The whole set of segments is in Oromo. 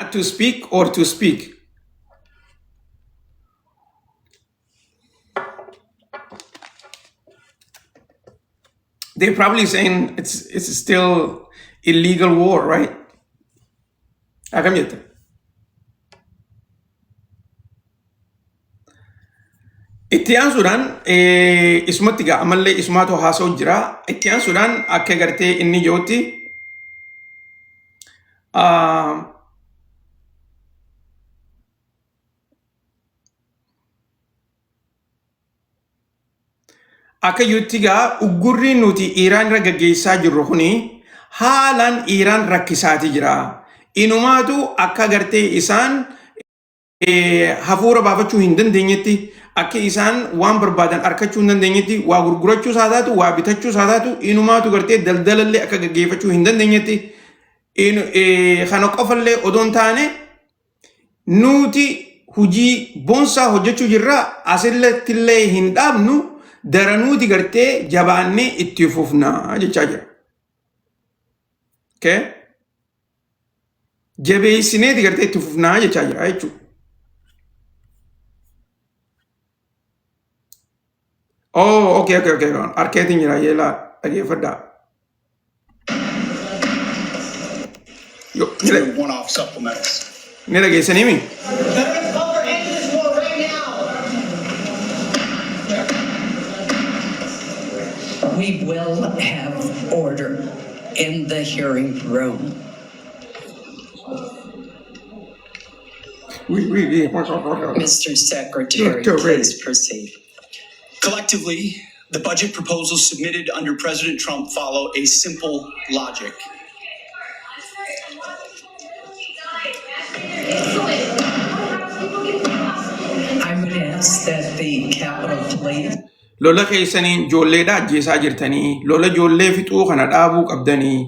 Not to speak or to speak. They're probably saying it's still illegal war, right? Akkam jetta? Itti aansuudhaan isumatti gaa ammallee isumaatu haasa'u jira. Itti aansuudhaan akka gartee inni jirutti akka jirutti gaa uggurri nuti Iiraan irra gaggeessaa jirru kuni haalaan Iiraan rakkisaati jira. Inumaatu akka gartee isaan hafuura baafachuu hin dandeenyetti akka isaan waan barbaadan arkachuu hin dandeenyetti waa gurgurachuus haa taatu waa bitachuus haa taatu inumaatu gartee daldalallee akka gaggeeffachuu hin dandeenyetti kana qofallee odoo hin taane nuti hojii boonsaa hojjechuu jirra asirrattillee hin dhaabnu daranuuti gartee jabaannee itti fufna jechaa jira. Okay? Jabeessineeti gartee itti fufnaa jechaa jira jechuudha. Oh, okay, okay, okay. Harkeetiin jira yeelaa dhageeffadhaa. Through one-off supplementals. Ni dhageessanii mi? Veterans call for end to this war right now. We will have order in the hearing room. Wii, wii, wii. Mr. Secretary, Go, go, please proceed. Collectively, the budget proposals submitted under President Trump follow a simple logic. I would ask that the Capitol Police Lola keessaniin ijoolleedha ajjeesaa jirtanii, lola ijoollee fixuu kana dhaabuu qabdanii,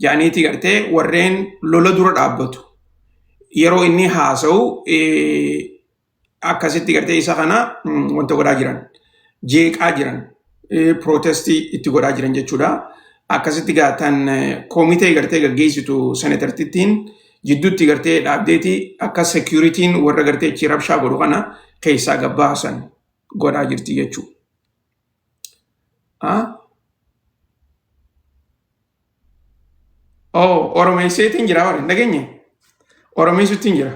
jaaniiti gartee warreen lola dura dhaabbatu. Yeroo inni haasa'u akkasitti gartee isa kana wanta godhaa jiran, jeeqaa jiran, pirootestii itti godhaa jiran jechuudha. Akkasitti gaatan koomitee gartee gaggeessitu senetartittiin jidduutti gartee dhaabdeeti akka sekiyuritiin warra gartee achi rabshaa godhu kana keessaa gabbaasan godhaa jirti jechuudha. Oh, Oromeesseetiin jira warri hin dhageenye? Oromeessuttiin jira.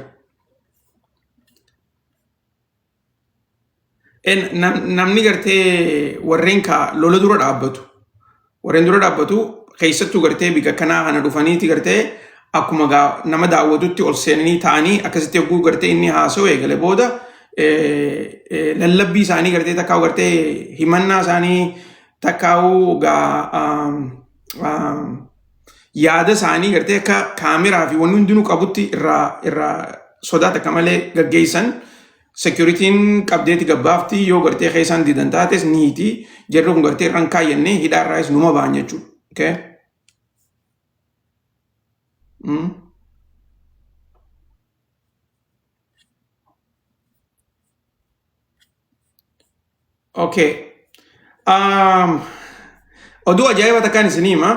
Namni gartee warreen ka lola dura dhaabbatu warreen dura dhaabbatu keessattuu gartee bika kanaa kana dhufaniiti gartee akkuma gaa nama daawwatutti ol seenanii ta'anii akkasitti yogguu gartee inni haasa'u eegale booda lallabbii isaanii gartee takkaa'u gartee himannaa isaanii takkaa'u gaa yaada isaanii gartee akka kaameraa fi wanni hundinuu qabutti irraa irraa sodaa takka malee gaggeessan security'n qabdeeti gabbaafti yoo gartee keessaan didan taates niiti jarri kun gartee irraan kaayyannee hidhaa irraayis numa ba'an jechuudha. Okay? Okay. Oduu ajaa'ibaa takkaan isinii hima.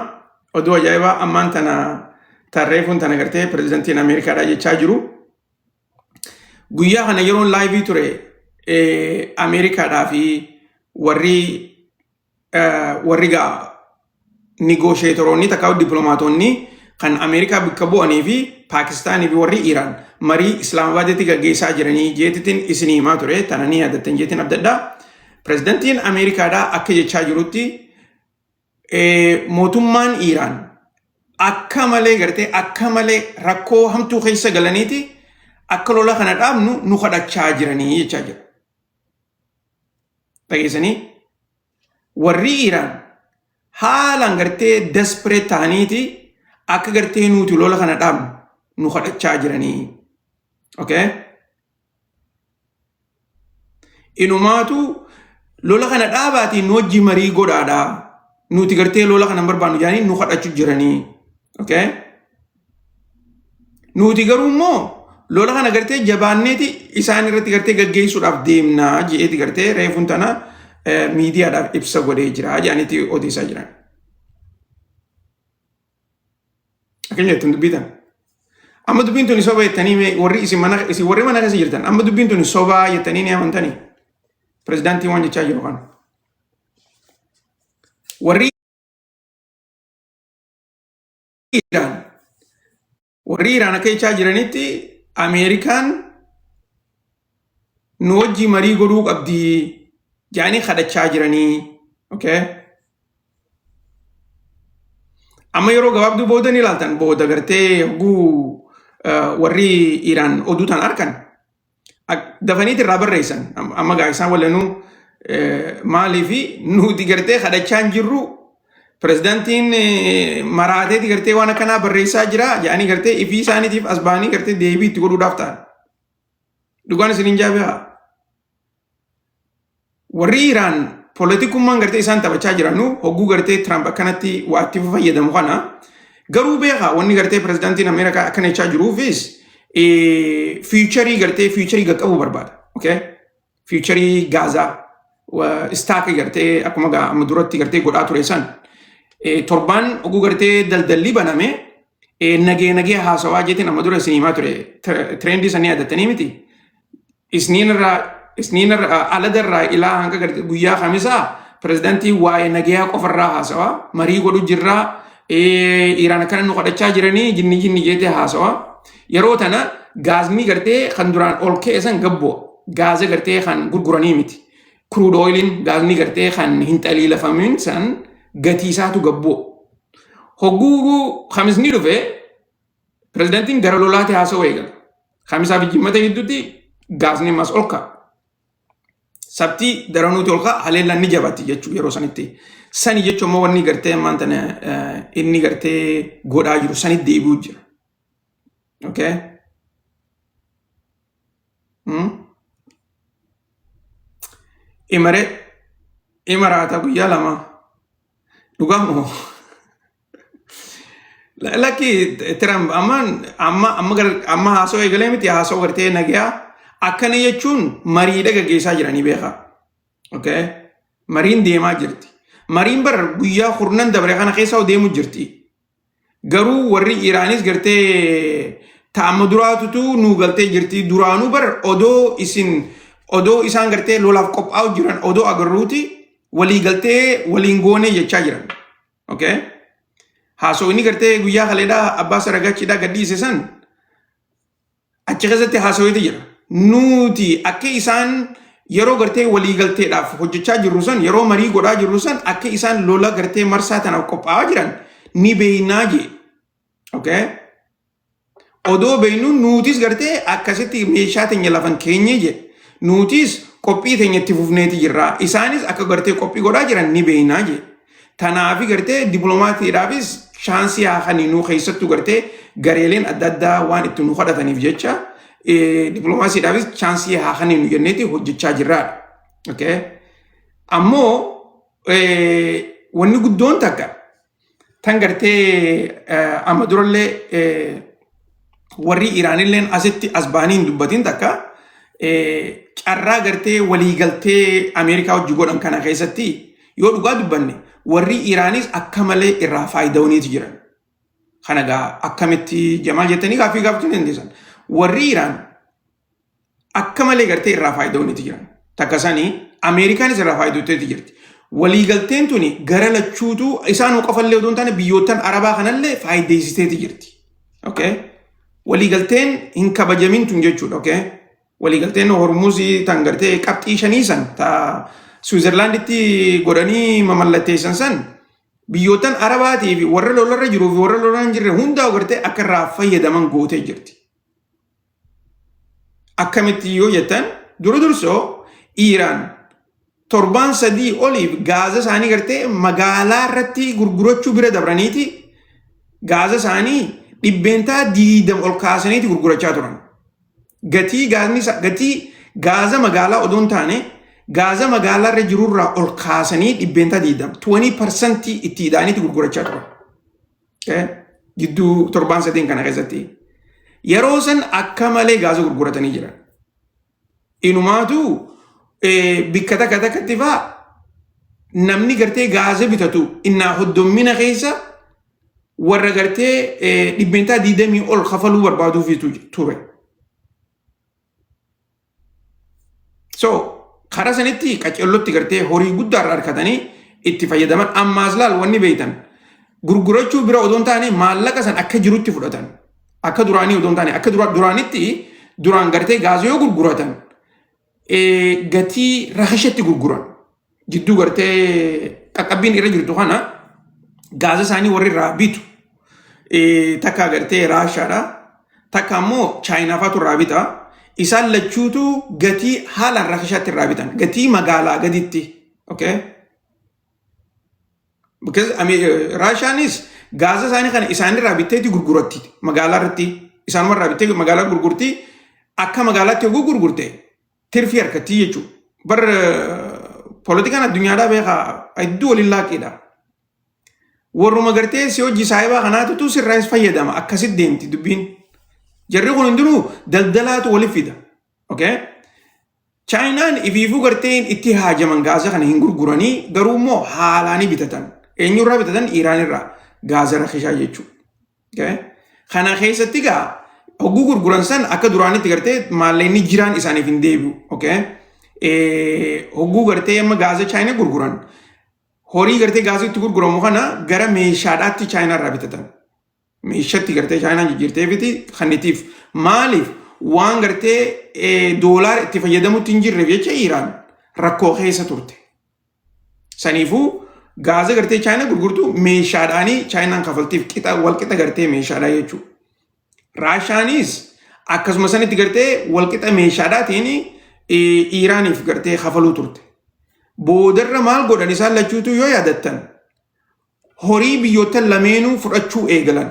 Oduu ajaa'ibaa ammaan tana tarreefuun tana gartee pirezidantiin Ameerikaadhaa jechaa jiru. Guyyaa kana yeroon laayivii ture Ameerikaadhaa fi warri warri gaa nigoosheetoroonni takkaa dippiloomaatonni kan Ameerikaa bakka bu'anii fi Paakistaanii fi warri Iiraan marii Islaamabaaditti gaggeessaa jiranii jeetitiin isinii himaa ture tana ni yaadattan jeetiin abdadhaa. Pirezidantiin Ameerikaadhaa akka jechaa jirutti mootummaan Iiraan akka malee gartee akka malee rakkoo hamtuu keessa galaniiti akka lola kana dhaabnu nu kadhachaa jiranii jechaa jira. Dhageessanii warri Iiraan haalaan gartee desperate ta'aniiti akka gartee nuti lola kana dhaabnu nu kadhachaa jiranii. Okay? Inumaatu lola kana dhaabaatii nu wajji marii godhaadha. Nuti gartee lola kana hin barbaannu jedhanii nu kadhachuu jiranii. Okay? Nuti garuu immoo lola kana gartee jabaanneeti isaan irratti gartee gaggeessuudhaaf deemnaa je'eeti gartee reefuun tana miidiyaadhaaf ibsa godhee jira jedhaniiti odeessaa jiran. Akkam jettan dubbii tana. Amma dubbiin tuni soba jettanii mee warri isin mana isin warri mana keessa jirtan amma dubbiin tuni sobaa jettanii ni amantanii? Pirezidaantiin waan jechaa jiru kana. Warri Iraan warri Iraan akka jechaa jiranitti Ameerikaan nu wajjii marii godhuu qabdi jedhanii kadhachaa jiranii. Okay. Amma yeroo gabaabduu booda ni ilaaltan booda gartee hogguu warri Iraan oduu tan arkan dafaniiti irraa barreessan. Amma gaa isaan walanuu maaliifi nuti gartee kadhachaa hin jirru pirezidaantiin maraateeti gartee waan akkanaa barreessaa jira jedhanii gartee ifii isaaniitiif as ba'anii gartee deebii itti godhuudhaaf ta'an. Dhugaan isin hin jaabehaa. Warri Iraan poolitikummaan gartee isaan taphachaa jiranu hogguu gartee Tiraamp akkanatti waa itti fayyadamu kana garuu beekaa wanni gartee pirezidaantiin Ameerikaa akkana jechaa jiruufis future gartee future qaqqabuu barbaada. Okay? Future Gaazaa istaakii gartee akkuma gaa amma duratti gartee godhaa ture san torbaan oguu gartee daldalli baname nagee nagee haasawaa jeetiin amma dura isin himaa ture trend sanii yaadattanii miti. Isniin irraa isniin irraa alada irraa ilaa hanga gartee guyyaa Kamisaa pirezidaantii waa'ee nageyaa qofarraa haasawaa marii godhu jirraa Iraan akkana nu kadhachaa jiranii jinni jinni jeetee haasawaa yeroo tana gaazni gartee kan duraan ol ka'e san gabboo gaaza gartee kan gurguranii miti. Crude oiliin gaazni gartee kan hin xaliilafamin san gatii isaatu gabboo. Hogguu Kamisni dhufe pirezidaantiin gara lolaatti haasawuu eegala. Kamisaa fi Jimmata gidduutti gaazni ammas ol ka'a. Sabtii daranuuti ol ka'a, haleellaan ni jabaatti jechuudha yeroo sanitti. Sani jechuun immoo wanni gartee ammaan tana inni gartee godhaa jiru sanitti deebi'uu jira. Okay? Imaree imaraata guyyaa 2 dhugaa moo? Lakki, Trump amma amma amma amma haasoo eegalee miti, haasoo gartee nagayaa akkana jechuun mariidha gaggeessaa jiranii beekaa. Okay? Mariin deemaa jirti. Mariin bar guyyaa kurnan dabre kana keessa deemu jirti. Garuu warri Iraanis gartee ta'ama duraatutu nuu galtee jirti. Duraanuu bar odoo isin odoo isaan gartee lolaaf qophaa'u jiran odoo agarruuti walii galtee waliin goonee jechaa jiran. Okay? Haasoo inni gartee guyyaa kaleedhaa abbaa saragachiidhaa gadhiise san achi keessatti haasaweeti jira. Nuti akka isaan yeroo gartee walii galteedhaaf hojjechaa jirru san, yeroo marii godhaa jirru san, akka isaan lola gartee marsaa tanaaf qophaa'aa jiran ni beeynaa jee. Okay? Odoo beeynu nuutis gartee akkasitti meeshaa teenya lafan keenye jee. Nuutis qophii teenya itti fufneeti jirra. Isaanis akka gartee qophii godhaa jiran ni beeynaa jee. Tanaafi gartee dippiloomaatiidhaafis chance haa kaninuu, keessattuu gartee gareeleen adda addaa waan itti nu kadhataniif jecha dippiloomaasiidhaafis chance haa kaninu jenneeti hojjechaa jirraadha. Okay? Ammoo wanni guddoon takka tan gartee amma durallee warri Iraanilleen asitti as ba'anii hin dubbatin takka carraa gartee waliigaltee Ameerikaa wajji godhan kana keessatti yoo dhugaa dubbanne warri Iraanis akka malee irraa faayidawaniitu jiran. Kana gaa akkamitti Jamaal jettanii gaaffii gaafachuu ni dandeessan. Warri Iraan akka malee gartee irraa faayidawaniitu jiran. Takka sanii Ameerikaanis irraa faayidawteeti jirti. Waliigalteen tuni gara lachuutu isaan qofallee odoo hin taane biyyoottan Arabaa kanallee faayideessiteeti jirti. Okay? Waliigalteen hin kabajamin tun jechuudha. Okay? Waliigalteen Hormuzii tan gartee qabxii shanii san ta Switzerlanditti godhanii mamallatteessan san biyyoottan Arabaatii fi warra lolarra jiruu fi warra lolarra hin jirre hundaa gartee akka irraa fayyadaman gootee jirti. Akkamitti yoo jettan, dura dursoo Iiraan torbaan 3 oliif gaaza isaanii gartee magaalaa irratti gurgurachuu bira dabraniiti gaaza isaanii 20% ol kaasaniiti gurgurachaa turan. Gatii gaazni gatii gaaza magaalaa odoo hin taane gaaza magaalaa irra jirurraa ol kaasanii 20%, 20% itti hidhaaniiti gurgurachaa turan. Gidduu torbaan 3n kana keessatti. Yeroo san akka malee gaaza gurguratanii jiran. Inumaatu bikka takka takkatti faa namni gartee gaaza bitatu innaa hoddommina keessa Warra gartee 20% ol kafaluu barbaaduufitu ture. So karaa sanitti qacellotti gartee horii guddaa irraa argatanii itti fayyadaman. Ammaas laal, wanni beeytan, gurgurachuu bira odoo hin taane maallaqa san akka jirutti fudhatan. Akka duraanii odoo hin taane, akka duraanitti, duraan gartee gaazii yoo gurguratan gatii rakashatti gurguran. Jidduu gartee qaqqabbiin irra jirtu kana gaaza isaanii warri irraa bitu takka gartee Raashaadha, takka ammoo Chaayinaa faatu irraa bita. Isaan lachuutu gatii haalaan rakashaatti irraa bitan, gatii magaalaa gaditti. Okay? Because Raashaanis gaaza isaanii kana isaanirraa bitteeti gurguratti magaalaa irratti. Isaanuma irraa bittee magaalaa gurgurti. Akka magaalaatti yogguu gurgurte tirfii harkattii jechuudha. Bar poolitikaan addunyaadhaa beekaa, hedduu waliin laaqiidha. Warruma gartee si hojii saayibaa kanaatutu sirraas fayyadama, akkasitti deemti dubbiin. Jarri kun hundinuu daldalaatu waliif fida. Okay? Chaayinaan ifiifuu gartee itti haajaman gaaza kana hin gurguranii, garuu immoo haalaanii bitatan. Eenyurraa bitatan? Iiraanirraa gaaza rakishaa jechuudha. Okay? Kana keessatti gaa hogguu gurguran san akka duraanitti gartee maallaqni jiraan isaaniif hin deebi'u. Okay? Hogguu gartee amma gaaza Chaayinaa gurguran, horii gartee gaazii itti gurguramu kana gara meeshaadhaatti Chaayinaa irraa bitatan. Meeshatti gartee Chaayinaan jijjiirteefiti kannitiif. Maaliif? Waan gartee doolaara itti fayyadamutti hin jirreef jecha Iiraan rakkoo keessa turte. Saniifuu gaaza gartee Chaayinaa gurgurtu meeshaadhaanii Chaayinaan kafaltiif, qixa walqixa gartee meeshaadhaa jechuudha. Raashaanis akkasuma sanitti gartee walqixa meeshaadhaatiin Iiraaniif gartee kafaluu turte. Boodarra maal godhan isaan lachuutu yoo yaadattan, horii biyyoota lameenuu fudhachuu eegalan.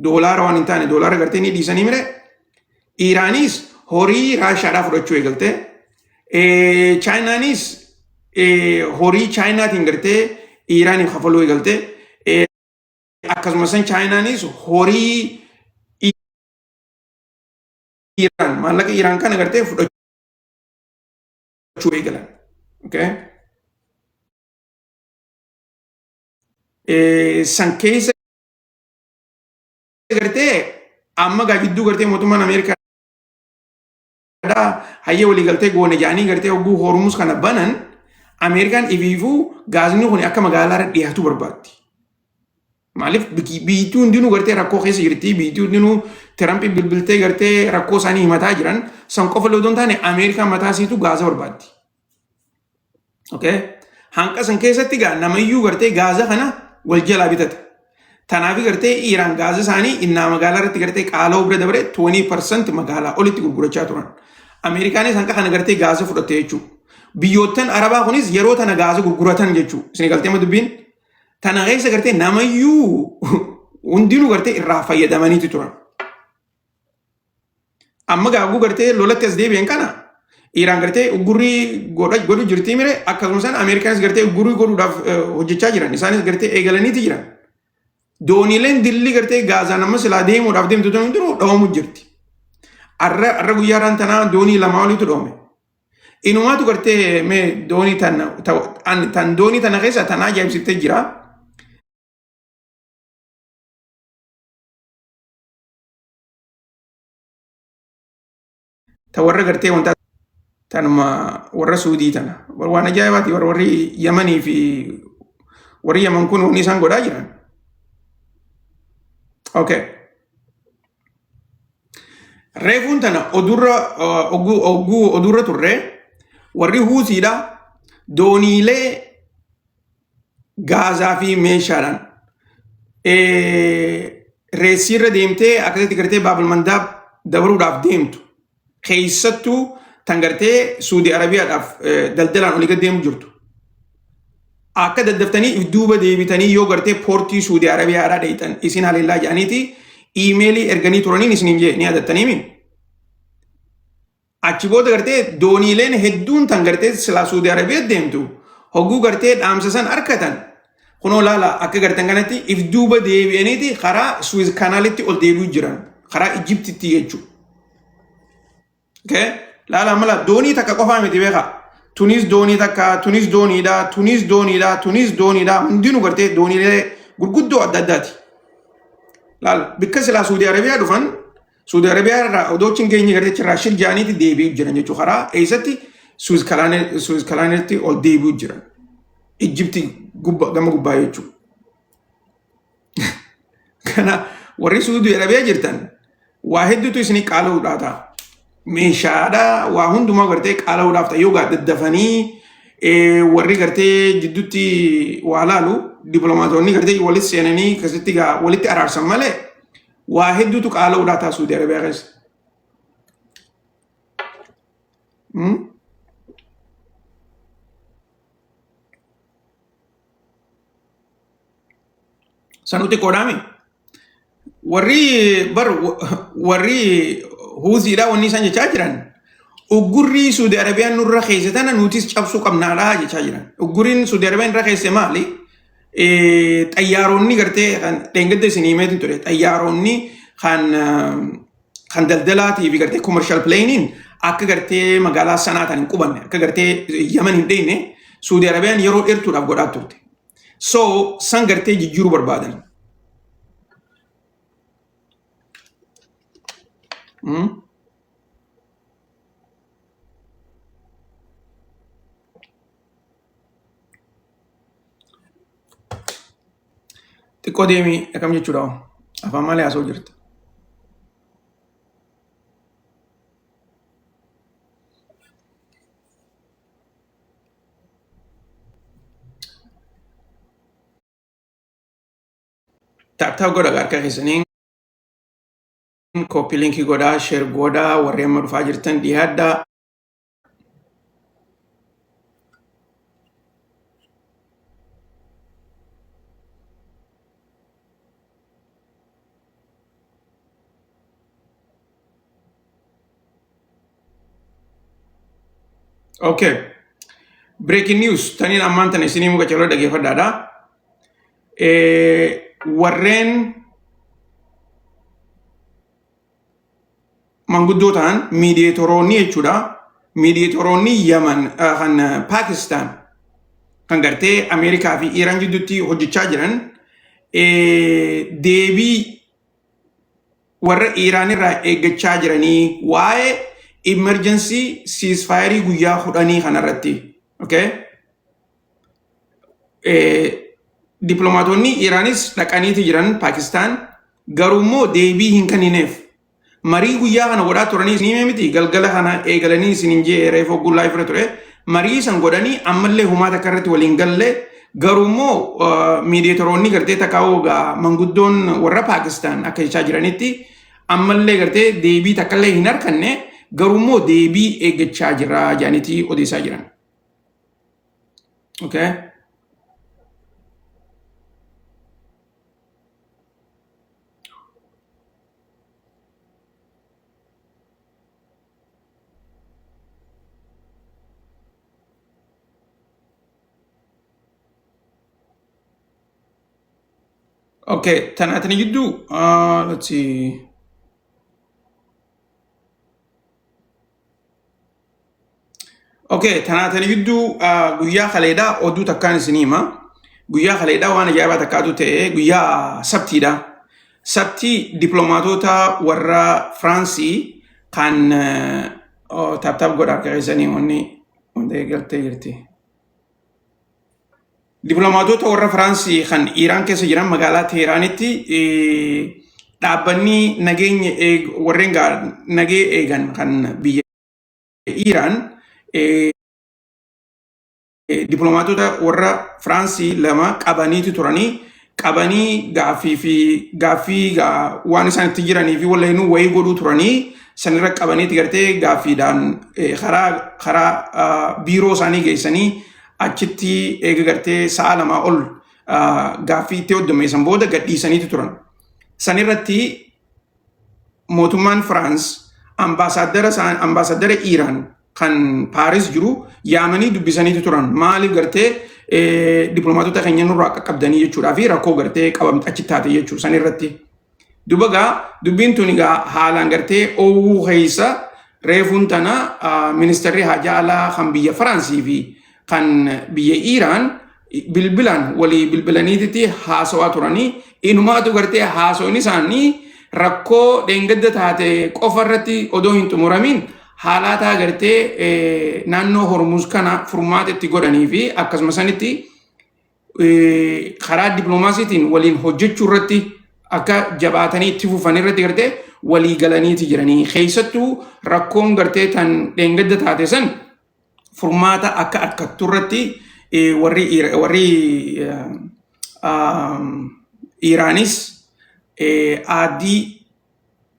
Doolaara waan hin taane, doolaara gartee ni dhiisanii mire. Iiraanis horii Raashaadhaa fudhachuu eegalte. Chaayinaanis horii Chaayinaatiin gartee Iiraaniif kafaluu eegalte. Akkasuma san Chaayinaanis horii Iiraan, maallaqa Iiraan kana gartee fudhachuu eegalan. Okay? San keessa gartee amma gaa jidduu gartee mootummaan Ameerikaadhaa hayyee waliigaltee goone jedhanii gartee hogguu Hormuz kana banan, Ameerikaan ifiifuu gaazni kun akka magaalaa irra dhiyaatu barbaaddi. Maaliif? Biyyattii hundinuu gartee rakkoo keessa jirti. Biyyattii hundinuu Tirampi bilbiltee gartee rakkoo isaanii himataa jiran. San qofa illee odoo hin taane Ameerikaan mataa isiitu gaaza barbaaddi. Okay? Hanqa san keessatti gaa namayyuu gartee gaaza kana wal jalaa bitata. Tanaaf gartee Iiraan gaaza isaanii innaa magaalaa irratti gartee qaala'uu bira dabre 20% magaalaa olitti gurgurachaa turan. Ameerikaanis hanqa kana gartee gaaza fudhatte jechuudha. Biyyoottan Arabaa kunis yeroo tana gaaza gurguratan jechuudha. Isin galtee ma dubbiin? Tana keessa gartee namayyuu hundinuu gartee irraa fayyadamaniitu turan. Amma gaaguu gartee lolatti as deebi'an kana Iiraan gartee uggurrii godhu jirtii mire? Akkasuma isaan Ameerikaanis gartee uggurrii godhuudhaaf hojjechaa jiran. Isaanis gartee eegalaniiti jiran. Dooniileen dilli gartee Gaazaan amma silaa deemuudhaaf deemtu tun hundinuu dhawamu jirti. Arra guyyaa irraan tanaa doonii lamaa oliitu dhawame. Inumaatu gartee mee doonii tan doonii tana keessa tan ajaa'ibsiftee jira. Ta warra gartee wanta tanuma warra Suudii tana waan ajaa'ibaati. Warri Yamanii fi warri Yaman kun wanni isaan godhaa jiran. Okay. Reefuun tana odurra oguu odurra turre, warri Huutiidha dooniilee gaazaa fi meeshaadhaan reessiirra deemtee akkasitti gartee Baabul Mandaab dabaruudhaaf deemtu, keessattuu tan gartee Suudi Arabiyaadhaaf daldalaan olii gad deemu jirtu. Akka daddaftanii if duuba deebitanii yoo gartee poortii Suudi Arabiyaadhaa dheeyxan isin haleellaa jedhaniiti iimeelii erganii turaniin isiniin jee ni yaadattaniimi. Achi booda gartee dooniileen hedduun tan gartee silaa Suudi Arabiyaa deemtu hogguu gartee dhaamsa san arkatan, kunoo laala, akka gartan kanatti if duuba deebi'aniiti karaa Suwiz Kanaalitti ol deebi'u jiran, karaa Ijiptitti jechuudha. Okay? Laala mala, doonii takka qofaa miti beekaa. Tunis doonii takka, tunis dooniidha, tunis dooniidha, tunis dooniidha. Hundinuu gartee dooniilee gurguddoo adda addaati. Laal bikka silaa Suudii Arabiyaa dhufan Suudii Arabiyaa irraa odoo achi hin geenye gartee achirraa shir jaaniiti deebi'u jiran jechuudha. Karaa eessatti Suuz Kalaanitti ol deebi'u jiran. Ijjibti gubba gama gubbaa jechuudha. Kana warri Suudii Arabiyaa jirtan waa hedduutu isinii qaala'uudhaa ta'a. Meeshaadha waa hundumaa gartee qaala'uudhaaf ta'a. Yoo gaa daddafanii warri gartee jidduutti waa laalu dippiloomaatonni gartee walitti seenanii akkasitti gaa walitti araarsan malee waa hedduutu qaala'uudhaa ta'a Suudii Arabiyaa keessa. Sanuu xiqqoodhaami. Warri bar warri huuziidhaa wanni isaan jechaa jiran uggurrii Suudi Arabiyaan nurra keesse tana nutis cabsuu qabnaadha jechaa jiran. Uggurriin Suudi Arabiyaan irra keesse maali? Xayyaaronni gartee kan dheengadda isin himeetiin ture xayyaaronni kan kan daldalaatii fi gartee commercial plane akka gartee magaalaa sanaa tan hin qubanne akka gartee Yaman hin dheeyne Suudi Arabiyaan yeroo dheertuudhaaf godhaa turte. So san gartee jijjiiruu barbaadan. Xiqqoo deemii akkam jechuudha afaan malee haasa'u jirta. Taap taap godha harka keessaniin kooppii linkii godhaa sheer godhaa warri amma dhufaa jirtan dhiyaadhaa. Okay. Breaking news taniin ammaan tana isinii muka caloo dhageeffadhaadha. Warreen manguddoo ta'an miidiyeetoroonni jechuudha. Miidiyeetoroonni Yaman kan Paakistaan kan gartee Ameerikaa fi Iiraan jidduutti hojjechaa jiran deebii warra Iiraan irraa eeggachaa jiranii waa'ee emergency ceasefire guyyaa 10 kanarratti. Okay? Dippiloomaatonni Iiraanis dhaqaniiti jiran Paakistaan garuu immoo deebii hin kennineef. Marii guyyaa kana godhaa turanii isin himee miti galgala kana eegalanii isin hin jee reefu hogguu live irra ture. Marii san godhanii ammallee humaa takka irratti waliin galle garuu immoo miidiyeetoroonni gartee takkaa'uu egaa manguddoon warra Paakistaan akka jechaa jiranitti ammallee gartee deebii takkallee hin harkanne garuu immoo deebii eeggachaa jirra jedhaniiti odeessaa jiran. Okay. Okay, tanaatini jidduu let's see. Okay, tanaatani gidduu guyyaa kaleedhaa oduu takkaan isinii hima. Guyyaa kaleedhaa waan ajaa'ibaa takkaatu ta'e guyyaa sabtiidha. Sabtii dippiloomaatota warra Firaansii kan taap taap godha harka keessanii wanni wanta eegaltee jirti. Dippiloomaatota warra Firaansii kan Iiraan keessa jiran magaalaa Teeraanitti dhaabbanni nageenya warreen nagee eegan kan biyya Iiraan dippiloomaatota warra Firaansii lama qabaniiti turanii qabanii gaaffii fi gaaffii waan isaan itti jiranii fi walleenuu wayii godhuu turanii sanirra qabaniiti gartee gaaffiidhaan karaa karaa biiroo isaanii geessanii achitti eega gartee sa'a lamaa ol gaaffii itti hoddomeessan booda gadhiisaniiti turan. Sanirratti mootummaan Firaans ambaasaaddara isaan ambaasaaddara Iiraan kan Paaris jiru yaamanii dubbisaniitu turan. Maaliif gartee dippiloomaatota keenya nurraa qaqqabdanii jechuudhaa fi rakkoo gartee qabamte achi taate jechuu san irratti. Duba gaa dubbiin tun egaa haalaan gartee oowwuu keessa reefuun tana ministeerri haajaa alaa kan biyya Firaansii fi kan biyya Iiraan bilbilaan walii bilbilaniititi haasawaa turanii Inumaatu gartee haasoon isaanii rakkoo dheengadda taate qofa irratti odoo hin xumuramiin haalaataa gartee naannoo Hormuz kana furmaata itti godhanii fi akkasuma sanitti karaa dippiloomaasiitiin waliin hojjechuu irratti akka jabaatanii itti fufan irratti gartee walii galaniiti jiranii. Keessattuu rakkoon gartee tan dheengadda taate san furmaata akka argattu irratti warri Iraanis aaddii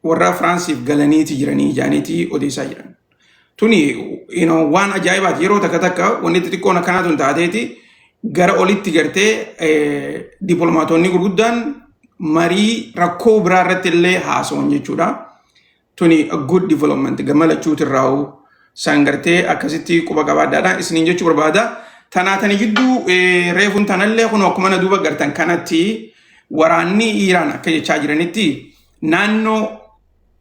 warra Firaansiif galaniiti jiranii jaaniitii odeessaa jiran. Tuni waan ajaa'ibaati. Yeroo takka takka wanni xixiqqoon akkanaa tun taateeti gara olitti gartee dippiloomaatonni gurguddaan marii rakkoo biraa irratti illee haasa'an jechuudha. Tuni a good development gama lachuutirraa'u san gartee akkasitti quba qabaadhaadha isiniin jechuu barbaada. Tanaatani gidduu reefuun tanallee kun akkuma na duuba gartan kanatti waraanni Iiraan akka jechaa jiranitti naannoo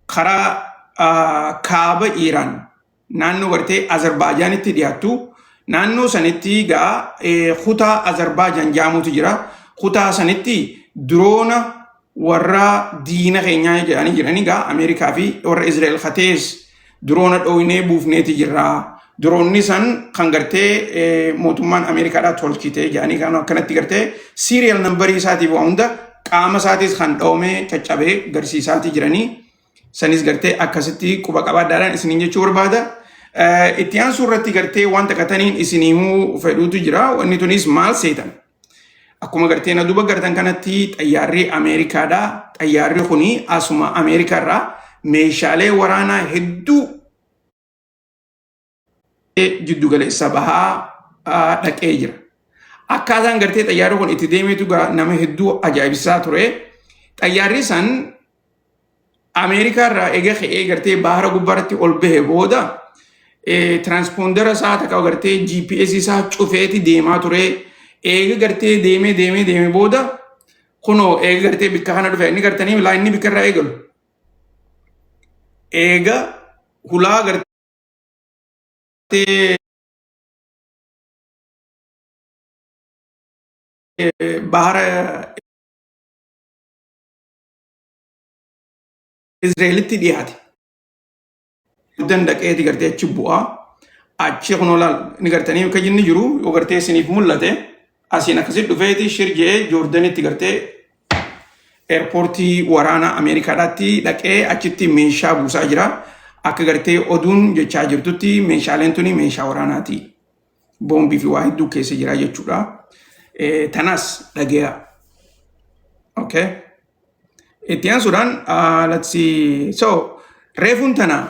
karaa kaaba Iiraan naannoo gartee Azerbaaijaanitti dhiyaattu naannoo sanitti gaa kutaa Azerbaijaan jaamutu jira. Kutaa sanitti diroona warra diina keenyaa jedhanii jiranii gaa Ameerikaa fi warra Israa'el katees diroona dhooynee buufneeti jirra. Diroonni san kan gartee mootummaan Ameerikaadhaa tolchite jedhanii kan akkanatti gartee serial numberii isaatiif waa hunda qaama isaatis kan dhoomee caccabee garsiisaatii jiranii. Sanis gartee akkasitti quba qabaadhaadhaan isiniin jechuu barbaada. Itti aansuu irratti gartee wanta kataniin isinii himuu fedhuutu jira. Wanni tunis maal seetan? Akkuma gartee na duuba gartan kanatti xayyaarri Ameerikaadha. Xayyaarri kuni asuma Ameerikaarraa meeshaalee waraanaa hedduu jiddu galeessa bahaa dhaqee jira. Akkaataan gartee xayyaarri kun itti deemeetu nama hedduu ajaa'ibsiisaa ture. Xayyaarri san Ameerikaarraa eega ka'ee gartee bahara gubbaarratti ol bahe booda transpondera isaa takka gartee GPS isaa cufeeti deemaa ture. Eega gartee deemee deemee deemee booda kunoo eega gartee bikka kana dhufe inni gartanii laa inni bikka irraa eegalu. Eega hulaa gartee bahara Israa'elitti dhiyaate. Dandaqeeti gartee achi bu'aa. Achi kunoo laal ni gartanii akka inni jiru yoo gartee isiniif mul'ate asiin akkasitti dhufeeti shir jedhee Joordanitti gartee eerpoortii waraana Ameerikaadhaatti dhaqee achitti meeshaa buusaa jira. Akka gartee oduun jechaa jirtutti meeshaaleen tuni meeshaa waraanaati. Boombii fi waa hedduu keessa jira jechuudha. Tanas dhageeya. Okay. Itti aansuudhaan let's see. So reefuun tana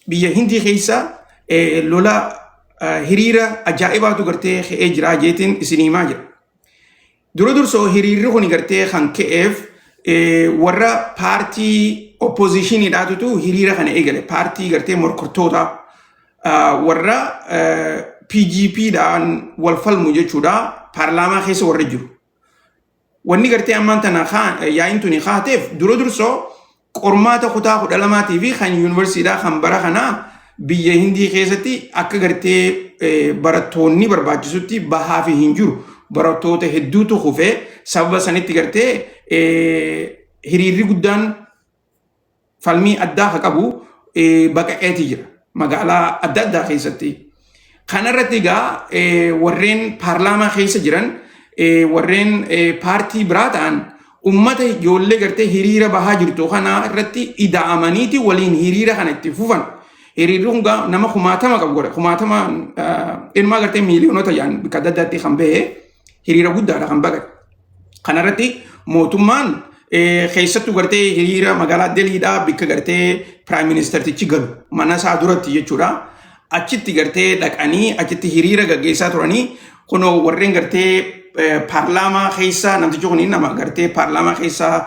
biyya Hindii keessa lola hiriira ajaa'ibaatu gartee ka'ee jira jeetiin isin himaa jira. Dura dursoo hiriirri kun gartee kan ka'eef warra paartii oppoozishiniidhaatutu hiriira kana eegale. Paartii gartee morkortoota warra PGP-dhaan wal falmu jechuudha. Paarlaamaa keessa warra jiru. Wanni gartee ammaan tana yaa'iin tuni kaateef dura dursoo qormaata kutaa 12 fi kan yuunivarsiitiidhaa kan bara kanaa biyya Hindii keessatti akka gartee barattoonni barbaachisutti bahaa fi hin jiru. Barattoota hedduutu kufee sababa sanitti gartee hiriirri guddaan falmii addaa ka qabu baqaqeeti jira magaalaa adda addaa keessatti. Kanarratti egaa warreen paarlaamaa keessa jiran warreen paartii biraa ta'an ummata ijoollee gartee hiriira bahaa jirtu kana irratti ida'amaniiti waliin hiriira kana itti fufan. Hiriirri kun nama kumaatama qabu godha. Kumaatama inumaa gartee miiliyoonota jedhan bakka adda addaatti kan bahe hiriira guddaadha kan baqate. Kanarratti mootummaan keessattuu gartee hiriira magaalaa Deliidhaa bakka gartee prime ministertichi galu mana isaa duratti jechuudha. Achitti gartee dhaqanii achitti hiriira gaggeessaa turanii kunoo warreen gartee paarlaamaa keessa namtichi kun nama gartee paarlaamaa keessa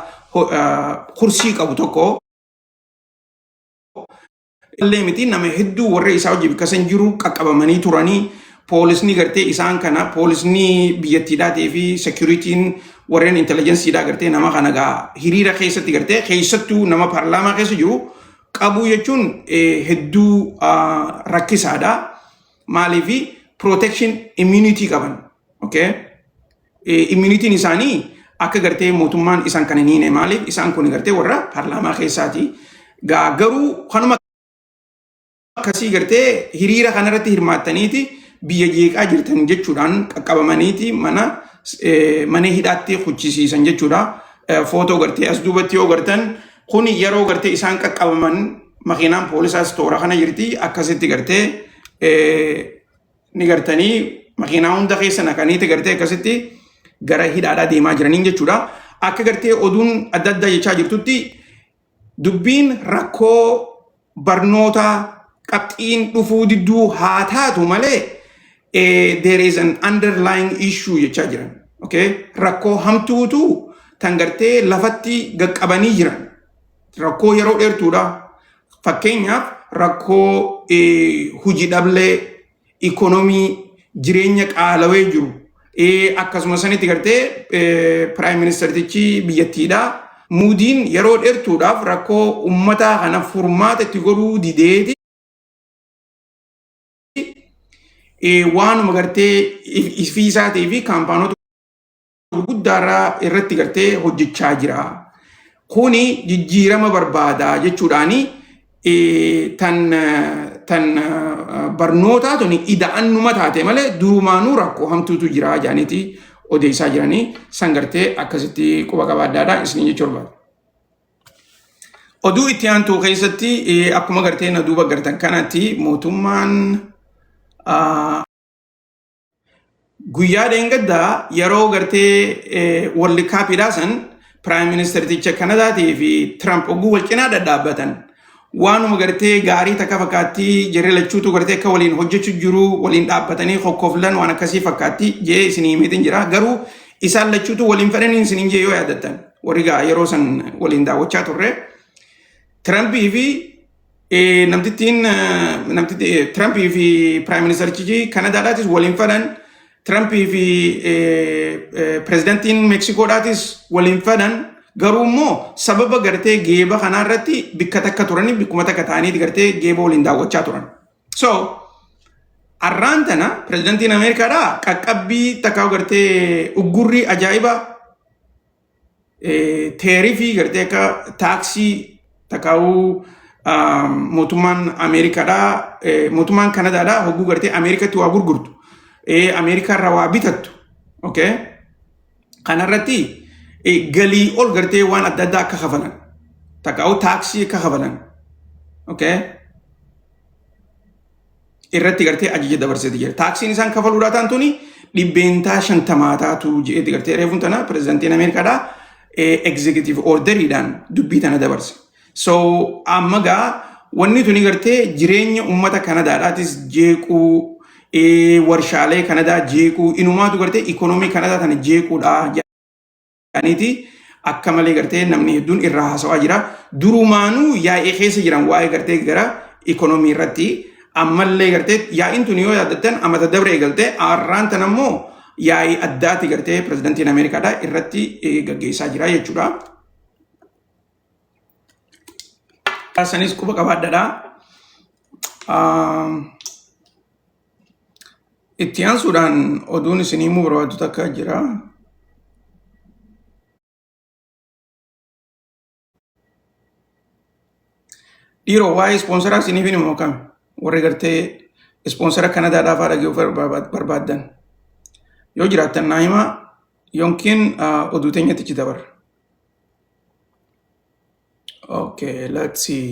kursii qabu tokko illee miti, nama hedduu warra isaa hojii bakka san jiru qaqqabamanii turanii poolisni gartee isaan kana poolisni biyyattiidhaatii fi securityn warreen intelligenceiidhaa gartee nama kana gaa hiriira keessatti gartee keessattuu nama paarlaamaa keessa jiru qabuu jechuun hedduu rakkisaadha. Maaliifi protection immunity qaban. Okay? Immunityn isaanii Akka gartee mootummaan isaan kana hin hiine maaliif isaan kun gartee warra paarlaamaa keessaati. Gaa garuu kanuma akkasii gartee hiriira kanarratti hirmaattaniiti biyya jeeqaa jirtan jechuudhaan qaqqabamaniiti mana mana hidhaatti kuchisiisan jechuudha. Footoo gartee as duubatti yoo gartan kun yeroo gartee isaan qaqqabaman makiinaan poolisaas toora kana jirti akkasitti gartee ni gartanii makiinaa hunda keessa naqaniiti gartee akkasitti gara hidhaadhaa deemaa jiraniin jechuudha. Akka gartee oduun adda addaa jechaa jirtutti dubbiin rakkoo barnootaa qabxiin dhufuu didduu haa taatu malee there is an underlying issue jechaa jiran. Okay? Rakkoo hamtuutu tan gartee lafatti gaqqabanii jiran. Rakkoo yeroo dheertuudha. Fakkeenyaaf rakkoo hojii dhablee, ikonomii, jireenya qaalawee jiru. Akkasuma sanitti gartee prime ministertichi biyyattiidha. Muudiin yeroo dheertuudhaaf rakkoo uummataa kana furmaata itti godhuu dideeti. Waanuma gartee ifii isaatii fi kaampaanota gurguddaarraa irratti gartee hojjechaa jira. Kuni jijjiirama barbaada jechuudhaani tan tan barnootaa tuni ida'annuma taate malee durumaanuu rakkoo hamtuutu jira jedhaniiti odeessaa jiranii san gartee akkasitti quba qabaaddaadha isiniin jechuu barbaada. Oduu itti aantu keessatti akkuma gartee na duuba gartan kanatti mootummaan guyyaa dheengaddaa yeroo gartee World Cupiidhaa san Prime Ministerticha Kanadaatii fi Trump oguu wal cinaa dhadhaabbatan waanuma gartee gaarii takka fakkaatti jarri lachuutu gartee akka waliin hojjechuu jiru waliin dhaabbatanii kokkoflan waan akkasii fakkaatti jee isinii himeetiin jira garuu isaan lachuutu waliin fedhanii isiniin jee yoo yaadattan warri gaa yeroo san waliin daawwachaa turre Trumpii fi namtittiin namtitti Trumpii fi Prime Ministerichi Kanadaadhaatis waliin fedhan Trumpii fi pirezidantiin Meksikoodhaatis waliin fedhan garuu immoo sababa gartee geeba kanaa irratti bikka takka turanii bikkuma takka ta'anii gartee geeba waliin daawwachaa turan. So arraan tana pirezidantiin Ameerikaadhaa qaqqabbii takka gartee uggurrii ajaa'ibaa tariffii gartee akka taaksii takkaa'uu mootummaan Ameerikaadhaa mootummaan Kanadaadhaa hogguu gartee Ameerikatti waa gurgurtu Ameerikaa irraa waa bitattu okay kanarratti galii ol gartee waan adda addaa akka kafalan takkaa'uu taaksii akka kafalan okay irratti gartee ajaja dabarseeti jira. Taaksiin isaan kafaluudhaa ta'an tuni 50% taatu je'eeti gartee reefuun tana pirezidantiin Ameerikaadhaa executive orderiidhaan dubbii tana dabarse. So amma gaa wanni tuni gartee jireenya uummata Kanadaadhaatis jeequu warshaalee Kanadaa jeequu inumaatu gartee ikonoomii Kanadaa tana jeequudha jedhaniiti akka malee gartee namni hedduun irraa haasawaa jira. Durumaanuu yaa'ii keessa jiran waa'ee gartee gara ikonoomii irratti ammallee gartee yaa'iin tun yoo yaaddattan amata dabre eegaltee har'aan tan ammoo yaa'ii addaati gartee pirezidantiin Ameerikaadhaa irratti gaggeessaa jira jechuudha. Sanis quba qabaadhaadha. Itti aansuudhaan oduun isin himuu barbaadu takka jira. Dhiiroo waa'ee ispoonsaraa isiniif hin himu kam warri gartee ispoonsara Kanadaadhaa fa'aa dhaga'uu barbaaddan. Yoo jiraattan naa himaa yookiin oduu teenyatti ichi dabarra. Okay, let's see.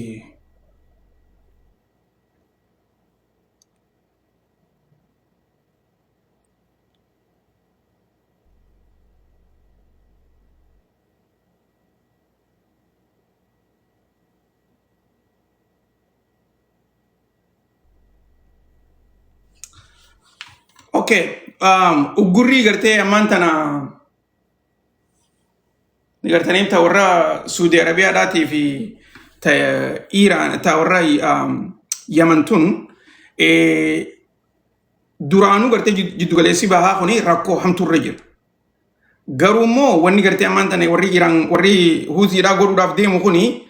Okay, uggurrii gartee ammaan tana ni gartanii ta warra Suudi Arabiyaadhaatii fi ta Iiraan ta warra Yaman tun duraanuu gartee jiddugaleessi bahaa kuni rakkoo hamtuurra jira. Garuu immoo wanni gartee ammaan tana warri Iraan warri Huutiidhaa godhuudhaaf deemu kuni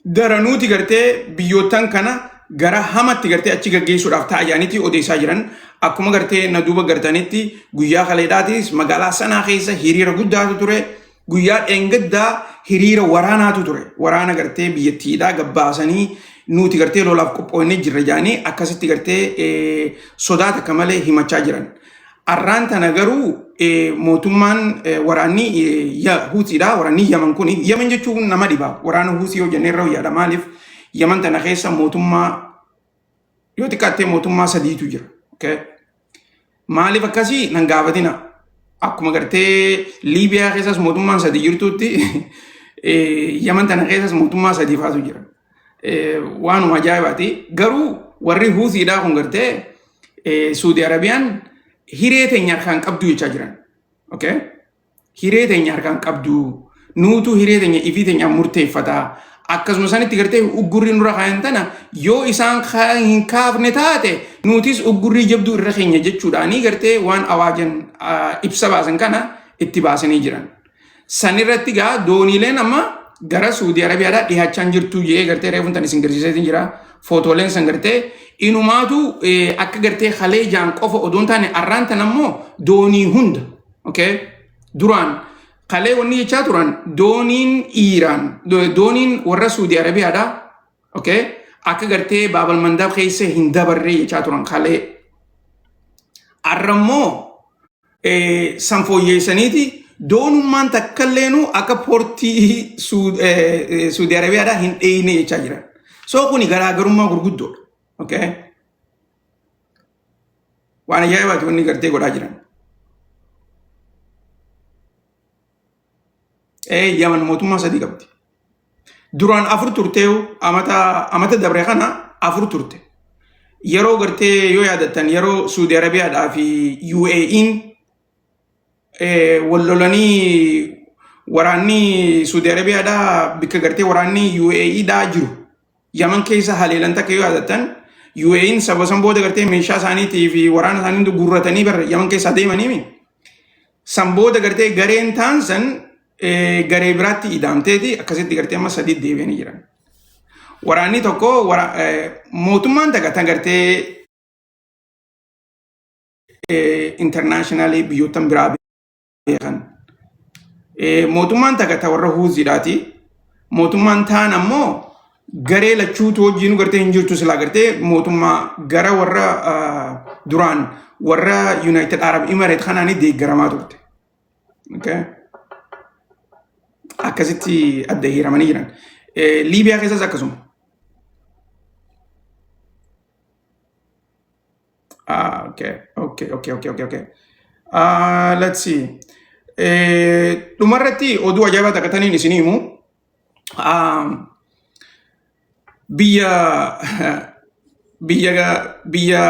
daranuuti gartee biyyoottan kana gara hamatti gartee achi gaggeessuudhaaf ta'a jedhaniiti odeessaa jiran. Akkuma gartee na duuba gartanitti guyyaa kaleedhaatis magaalaa Sanaa keessa hiriira guddaatu ture. Guyyaa dheengaddaa hiriira waraanaatu ture. Waraana gartee biyyattiidhaa gabbaasanii nuti gartee lolaaf qophoofnee jirra jedhanii akkasitti gartee sodaa takka malee himachaa jiran. Arraan tana garuu mootummaan waraanni Huutiidha. Waraanni Yaman kun Yaman jechuun nama dhiba. Waraana Huutii yoo jennee irra wayyaadha. Maaliif Yaman tana keessa mootummaa yoo xiqqaattee mootummaa sadiitu jira. Okay? Maaliif akkasii nan gaafatina. Akkuma gartee Liibiyaa keessas mootummaan sadii jirtutti Yaman tana keessas mootummaa sadii faatu jira. Waanuma ajaa'ibaati. Garuu warri Huutiidhaa kun gartee Suudi Arabiyaan hiree teenya harkaan qabdu jechaa jiran. Okay? Hiree teenya harkaan qabdu. Nuutu hiree teenya ifii teenya murteeffata. Akkasuma sanitti gartee uggurri nurra kaayan tana yoo isaan hin kaafne taate nutis uggurrii jabduu irra keenya jechuudhaanii gartee waan awaajan ibsa baasan kana itti baasanii jiran. San irratti gaa dooniileen amma gara Suudii Arabiyaadhaa dhiyaachaa hin jirtu jedhee gartee reefuun tan isin garsiiseetiin jira. Footooleen san gartee inumaatu akka gartee halee jaan qofa odoo hin taane arraan tan ammoo doonii hunda. Okay? Duraan kalee wanni jechaa turan dooniin Iiraan dooniin warra Suudii Arabiyaadhaa okay? Akka gartee Baabal Mandaab keessa hin dabarree jechaa turan kalee. Arra immoo san fooyyeessaniiti doonummaan takkalleenu akka poortii Suudi Arabiyaadhaa hin dheeyne jechaa jiran. So kuni garaagarummaa gurguddoodha. Okay? Waan ajaa'ibaati wanni gartee godhaa jiran. Yaman mootummaa sadii qabdi. Duraan afur turteeyu amata dabre kana afur turte. Yeroo gartee yoo yaadattan yeroo Suudi Arabiyaadhaa fi UAE'n wal lolanii waraanni Suudi Arabiyaadhaa bikka gartee waraanni UAEdhaa jiru Yaman keessa haleelan takka yoo yaadattan UAE'n saba san booda gartee meeshaa isaaniitii fi waraana isaanii guurratanii bara Yaman keessaa deemaniimi. San booda gartee gareen taan san garee biraatti idaamteeti akkasitti gartee amma sadii deebi'anii jiran. Waraanni tokko mootummaan takka tan gartee intarnaashinaalii biyyoottan biraa beekan. Mootummaan takka ta warra Huuziidhaati. Mootummaan taan ammoo garee lachuutu wajjin gartee hin jirtu silaa gartee mootummaa gara warra duraan warra United Arab Emirates kanaanii deeggaramaa turte. Okay. Akkasitti adda hiramanii jiran. Liibiyaa keessas akkasuma. Ah, okay, okay, okay, okay, okay, okay. Ah, let's see. Dhumarratti oduu ajaa'ibaa takka taniin isinii himu. Ah, biyya biyya biyya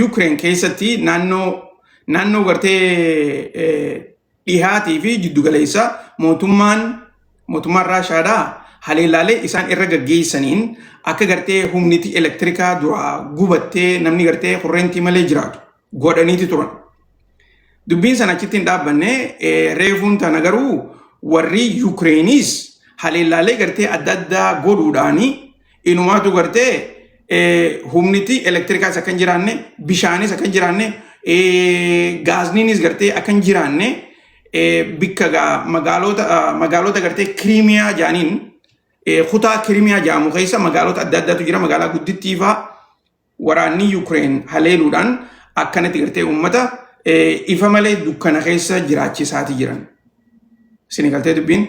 Ukraine keessatti naannoo gartee dhihaatii fi jiddugaleessa mootummaan Raashaadhaa haleellaalee isaan irra gaggeessaniin akka gartee humniti elektirikaa duraa gubattee namni gartee kurreentii malee jiraatu godhaniiti turan. Dubbiin sana achitti hin dhaabbanne reefuun tana garuu warri Yukireeniis haleellaalee gartee adda addaa godhuudhaani inumaatu gartee humniti elektirikaas akka hin jiraanne bishaanis akka hin jiraanne gaazniinis gartee akka hin jiraanne bikka magaalota gartee Kiriimiyaa jaaniin kutaa Kiriimiyaa jaamu keessa magaalota adda addaatu jira magaalaa guddittii fa'aa waraanni Yukireen haleeluudhaan akkanatti gartee uummata ifa malee dukkana keessa jiraachisaati jiran. Isin galtee dubbiin?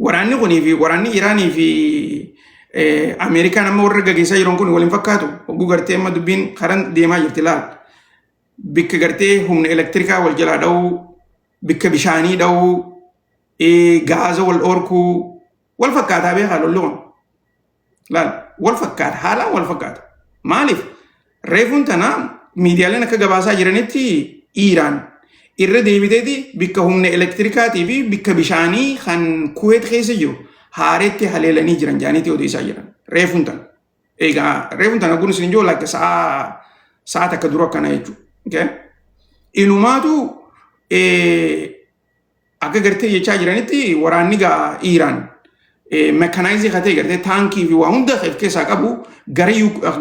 Waraanni kunii fi waraanni Iraanii fi Ameerikaan amma warra gaggeessaa jiran kun waliin fakkaatu. Hogguu gartee amma dubbiin karan deemaa jirti laal. Bikka gartee humna elektirikaa wal jalaa dha'uu, bikka bishaanii dha'uu, gaaza wal dhorkuu wal fakkaataa beekaa lolli kun. Laal wal fakkaata haalaan wal fakkaata. Maaliif reefuun tana miidiyaaleen akka gabaasaa jiranitti Iiraan irra deebiteeti bikka humna elektirikaatii fi bikka bishaanii kan Kuweet keessa jiru haareetti haleelanii jiran jaaniitii odeessaa jiran reefuun tana. Egaa reefuun tana kun isin ijoo like sa'a takka dura akkana jechuudha. Okay? Inumaatu akka gartee jechaa jiranitti waraanni gaa Iiraan Mekanaayizii katee gartee taankii fi waa hunda of keessaa qabu gara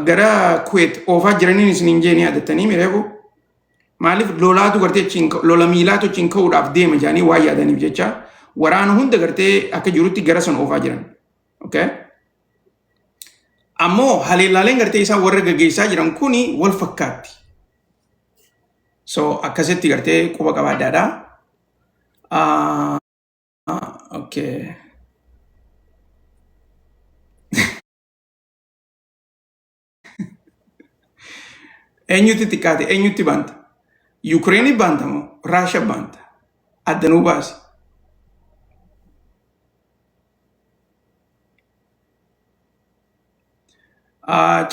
gara Kuweet oofaa jiraniin isin hin jeenii yaadattanii mireefu. Maaliif lolaatu gartee achiin lola miilaatu achiin ka'uudhaaf deema jedhanii waan yaadaniif jecha waraana hunda gartee akka jirutti gara san oofaa jiran. Okay? Ammoo haleellaaleen gartee isaan warra gaggeessaa jiran kuni wal fakkaatti. So akkasitti gartee quba qabaadhaadha. Okay. Eenyutti xiqqaate eenyutti baanta? Yukireeni baanta moo Raasha baanta? Addanuu baasi.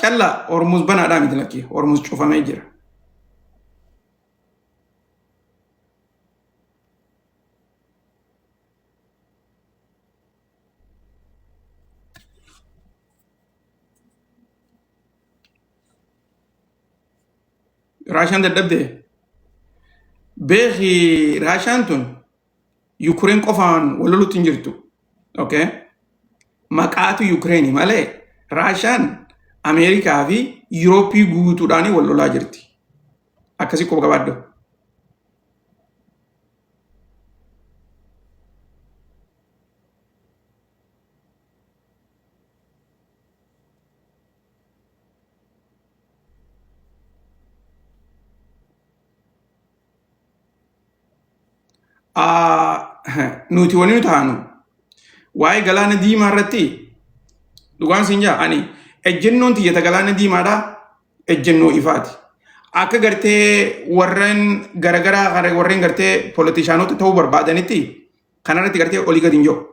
Calla Hormuz banaadhaa miti lakkii Hormuz cufamee jira. Raashaan dadhabde beeki Raashaan tun Yukureen qofaan wal lolutti hin jirtu. Okay? Maqaatu Yukureeni malee Raashaan Ameerikaa fi Yurooppii guutuudhaan wal lolaa jirti. Akkasii quba qabaadhu. Nuti wani nuti haanu waa'ee galaana diimaa irratti dhugaan siin jaa ani ejjennoon tiyyata galaana diimaadha ejjennoo ifaati. Akka gartee warreen garagaraa warreen gartee politishaanota ta'uu barbaadanitti kanarratti gartee olii gadi hin jiru.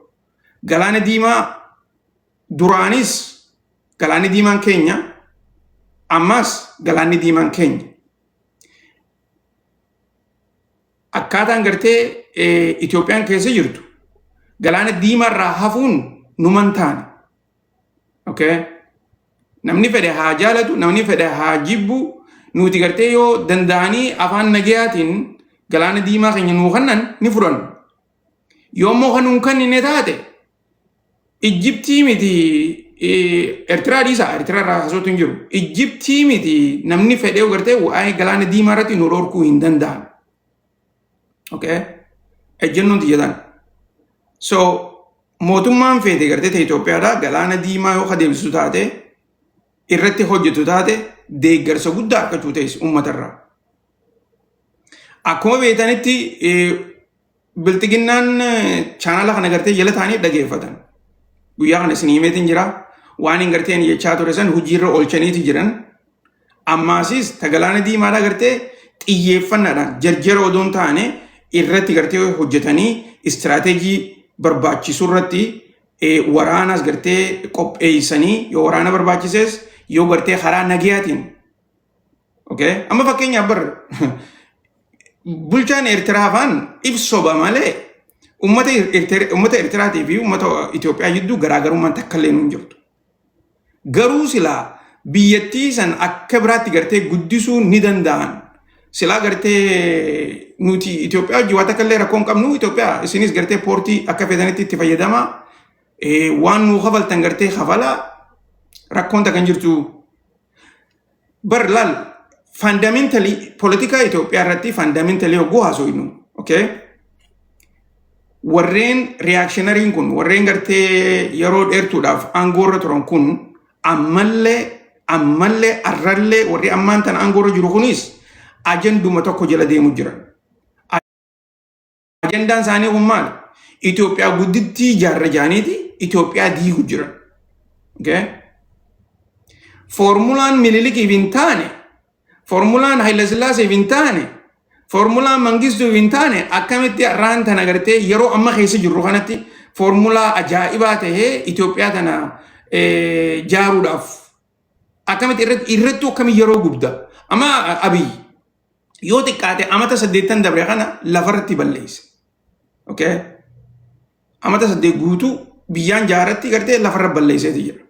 Galaana diimaa duraanis galaanni diimaan keenya ammas galaanni diimaan keenya. Akkaataan gartee Itoophiyaan keessa jirtu galaana diimaarraa hafuun numan taane. Okay? Namni fedhe haa jaalatu, namni fedhe haa jibbu, nuti gartee yoo danda'anii afaan nagayaatiin galaana diimaa keenya nuu kennan ni fudhanna. Yoo immoo kan nuun kennine taate Ijjibtii miti Eertiraa dhiisaa Eertiraa irraa haasootu hin jiru. Ijjibtii miti namni fedhee gartee waa'ee galaana diimaa irratti nu dhorkuu hin danda'an. Okay? Ejjennoon tiyya tana. So mootummaan feete gartee ta'e Itoophiyaadhaa galaana diimaa yoo adeemsisu taate irratti hojjetu taate deeggarsa guddaa argachuu ta'es uummatarraa. Akkuma beektanitti bilxiginnaan chaanala kana gartee jala ta'anii dhageeffatan. Guyyaa kana isin himeetiin jira. Waan hin gartee ani jechaa ture san hojiirra oolchaniiti jiran. Ammaasis ta galaana diimaadhaa gartee xiyyeeffannaadhaan jarjara odoo hin taane irratti gartee hojjetanii istiraateejii barbaachisu irratti waraanas gartee qopheessanii yoo waraana barbaachises yoo gartee karaa nagayaatiin. Okay? Amma fakkeenyaaf bar bulchaan Eertiraa afaan ibsoba malee uummata Eertiraatii fi uummata Itoophiyaa jidduu garaagarummaan takka illee hin jirtu. Garuu silaa biyyattii san akka biraatti gartee guddisuu ni danda'an. Silaa gartee nuti Itoophiyaa wajjin waa takka illee rakkoo hin qabnu Itoophiyaa isinis gartee poortii akka feetanitti itti fayyadamaa waan nuu kafaltan gartee kafalaa rakkoon takka hin jirtu. Bar laal fundamentally politikaa Itoophiyaa irratti fundamentally hogguu haasofnu okay? Warreen reactionariin kun warreen gartee yeroo dheertuudhaaf aangoo irra turan kun ammallee ammallee arrallee warri ammaan tana aangoo irra jiru kunis ajanduma tokko jala deemu jiran. Ajandaan isaanii kun maali? Itoophiyaa guddittii ijaarra jaaniiti Itoophiyaa diigu jiran. Okay? Foormulaan Minilikiif hin taane, foormulaan Hayilasillaaseef hin taane, foormulaan Mangistuuf hin taane akkamitti har'aan tana gartee yeroo amma keessa jirru kanatti foormulaa ajaa'ibaa tahee Itoophiyaa tana jaaruudhaaf akkamitti irrattuu akkamitti yeroo gubda. Amma Abiy yoo xiqqaate amata 8 dabre kana lafarratti balleesse. Okay? Amata 8 guutuu biyyaan jaaratti gartee lafarra balleesseeti jira.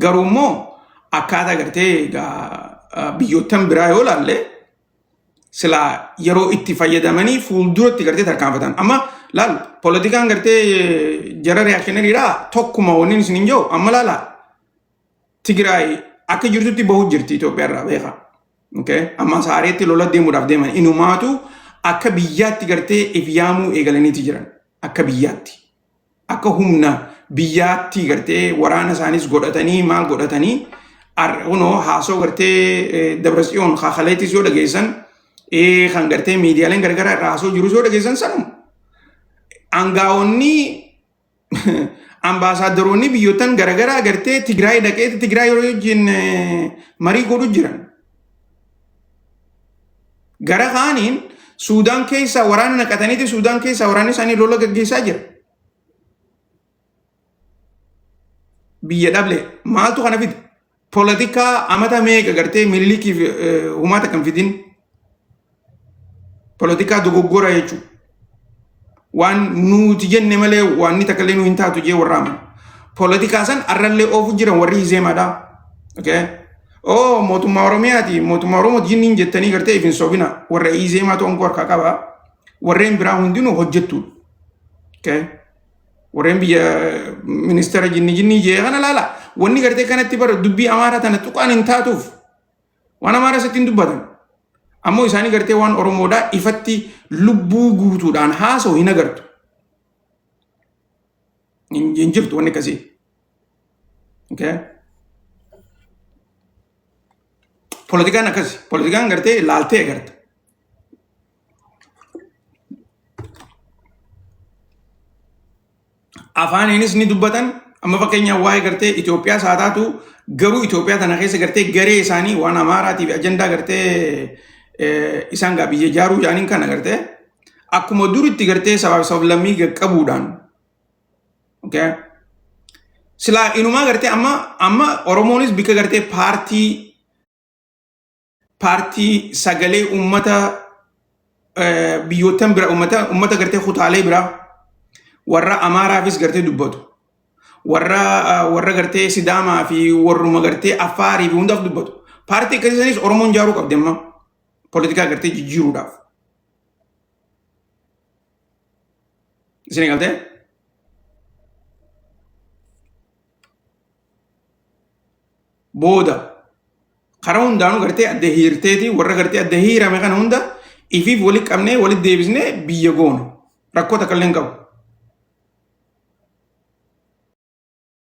Garuu immoo akkaataa gartee egaa biyyoottan biraa yoo ilaalle Silaa yeroo itti fayyadamanii fuulduratti gartee tarkaanfatan. Amma laal, poolitikaan gartee jara reakshinariidha tokkuma wanni isin hin jiru. Amma laala, Tigraay akka jirtutti bahu jirti Itoophiyaa irraa, beekaa. Okay? Amma saareetti lola deemuudhaaf deeman, inumaatu akka biyyaatti gartee if yaamuu eegalaniiti jiran, akka biyyaatti. Akka humna biyyaatti gartee waraana isaanis godhatanii maal godhatanii, kunoo haasoo gartee Dabratsiyoon Kaakaleetis yoo dhageessan, kan gartee miidiyaaleen garagaraa irraa haasoo jirus yoo dhageessan sanuma. Angaa'onni, ambaasaadaroonni biyyoottan garagaraa gartee Tigraay dhaqeeti Tigraay yeroo wajjin marii godhu jiran. Gara kaaniin Suudaan keessaa waraana naqataniiti Suudaan keessaa waraanni isaanii lola gaggeessaa jira. Biyya dhable maaltu kana fide? Poolitikaa amata meeqa gartee Minilikiif humaata kan fidin poolitikaa dogoggora jechuudha. Waan nuti jenne malee waan inni takka illee nu hin taatu jee warra amanu. Poolitikaa san arrallee oofu jiran warri Izeemaadha. Okay? Oh, mootummaa Oromiyaati, mootummaa Oromoo jinniin jettanii gartee if hin sobina. Warra Izeemaatu aangoo harkaa qaba. Warreen biraa hundinuu hojjettuudha. Okay? Warreen biyya ministeera jinni jinnii jee kana laala. Wanni gartee kanatti bara dubbii Amaaraa tana tuqaan hin taatuuf. Waan Amaaraa sitti hin dubbatan. Ammoo isaanii gartee waan Oromoodhaa ifatti lubbuu guutuudhaan haasa'u hin agartu. Hin jirtu wanni akkasii. Okay? Poolitikaan akkasi. Poolitikaan gartee laaltee agarta. Afaaniinis ni dubbatan. Amma fakkeenyaaf waa'ee gartee Itoophiyaas haa taatu, garuu Itoophiyaa tana keessa gartee garee isaanii waan Amaaraatiif ajandaa gartee isaan gaa biyya ijaaruu jaaniin kana gartee akkuma duritti gartee sabaaf sablammii qaqqabuudhaan, okay? Silaa inumaa gartee amma Oromoonis bika gartee paartii sagalee uummata biyyoottan bira, uummata gartee kutaalee biraa, warra Amaaraafis gartee dubbatu, warra gartee Sidaamaa fi warruma gartee Affaarii fi hundaaf dubbatu, paartii akkasii sanis Oromoon ijaaruu qabdi amma poolitikaa gartee jijjiiruudhaaf. Isin galtee? Booda karaa hundaanuu gartee adda hiirteeti, warra gartee adda hiirame kana hunda ifiif walitti qabnee walitti deebisnee biyya goona. Rakkoo takka illee hin qabu.